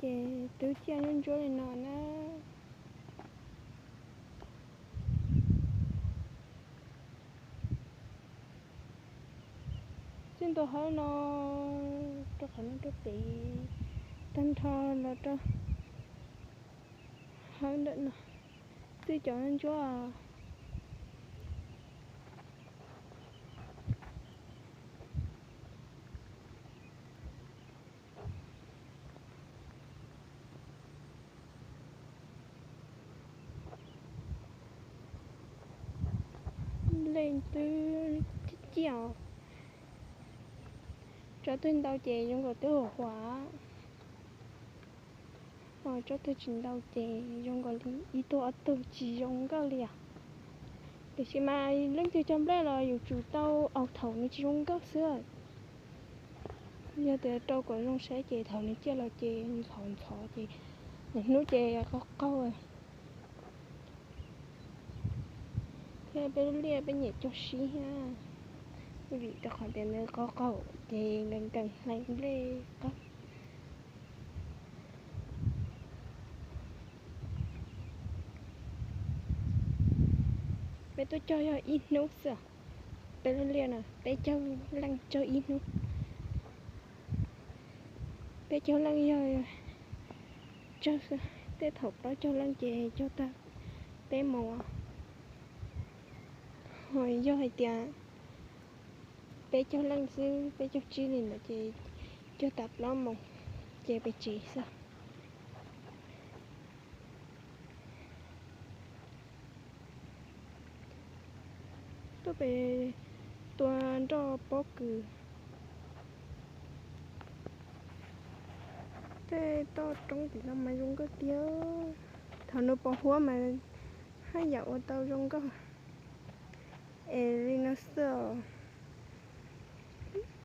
Ces twb ciaj ntsuab ntsuab li no na. Txij ntua hauv no rau qhov no rau pem, tag nrho los rau hauv ntawm no, txij cov ntsuab. Leej twb ciaj os. Tsob twg ntau ces zoo nkaus twb huam huam. Ho tsob twg tsis ntau ces zoo nkaus li ib tug ob tug tsis zoo nkauj li os. Tiam sis mas leej twg cog nplej los yuav tsum tau aus thaum nws tsis zoo nkauj xwb. Yog tias rau kom zoo saib ces thaum nws ciaj los ces ntxhov ntxhov ces lwm hnub ces qaug qaug. Thiab peb lub liaj peb nyiam cog sib thiab, vim rau qhov tias nws qaug qaug ces nkees nkees hlais nplej qaug. Peb tuaj cog yog ib hnub xwb. Peb lub liaj no peb cog leej cog ib hnub. Peb cog leej yog tsawg xwb, tej thaum plaub caug leej ces cog tag peb moos. Ho yog hais tias peb caug leej xwb, peb caug tsib li ntawd ces cog tas plaub moos ces pem tsev xwb. Tuaj pem tua nroj pob kws. Tej toj roob tim no mas zoo nkauj tiag. Thaum nws pos huab mas haj yam ua tau zoo nkauj es li no xwb.